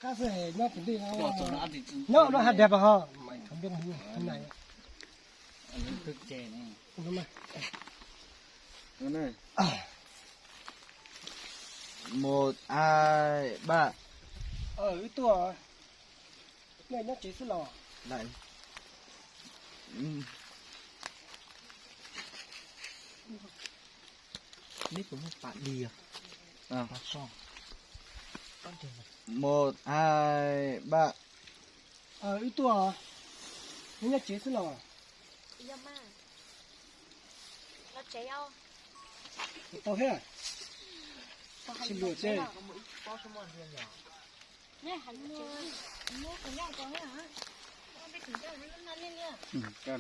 Qab xwb nyob tim ntej no, nyob no haj dab pas ho. Một, hai, ba. Wb tuaj, nej nyob tsev xwb los? Neb puas muaj pas di? Một, hai, ba. Wb tuaj, neb nyob tsev xwb los? Tau thiab. Tsis luam tsev. Koj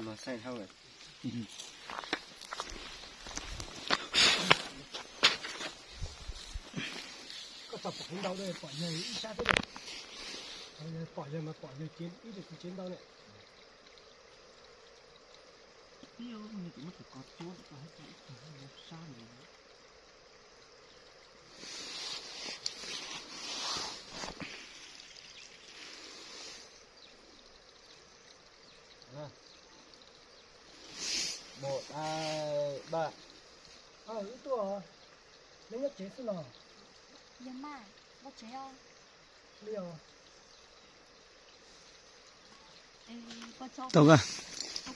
luag saib dhau lawm. Koj tau pom ntau, pom yawg ib sab thiab. Pom yawg mas pom yawg cev ib tug txiv tsev ntau ne. Tib muab tus ko cuab, sab ntawd. Một, hai, ba. Wb tuaj, neb nyob tsev xwb los? Yog mas, nyob tsev os. Li os. Tau kawg. Pom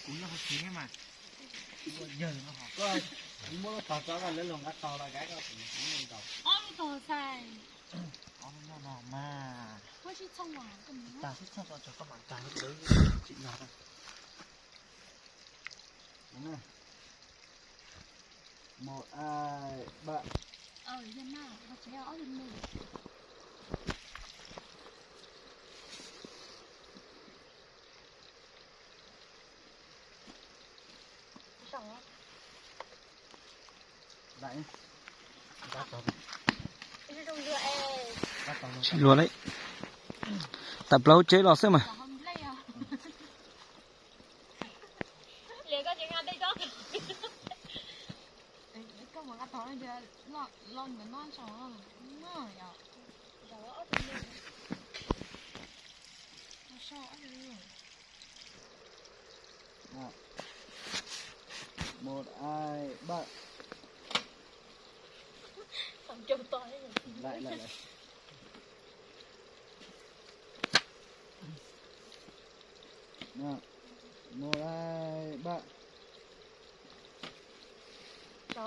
kuv nyob hauv tsev mas. Muab lub tog tso koj lawv los nqa tog los kav koj. Ob lub tog xais. Ob lub nyob no mas. Tag sib txhooj tso koj mam nkag lawv tsis no. Một, hai, ba. Tsis luag li. Tawm plaws hauv tsev los xwb mas. Một, hai, ba. Lại, lại, lại. Một, hai, ba. Koj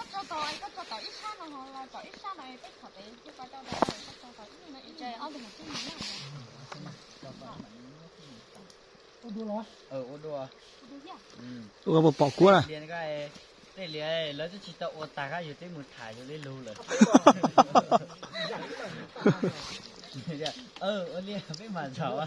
tso tau, koj tso tau ib sab no los tau ib sab no, peb thaum pem kuv tso tau ib no ib tse ob tug mas twb nyob. Ua dua los? Ua dua. Ua puas pom kuab na? Tej liam lawv twb tsis tau ua tag kab yus twb mus tham yus li lug lawm. Ua li peb mam zaum.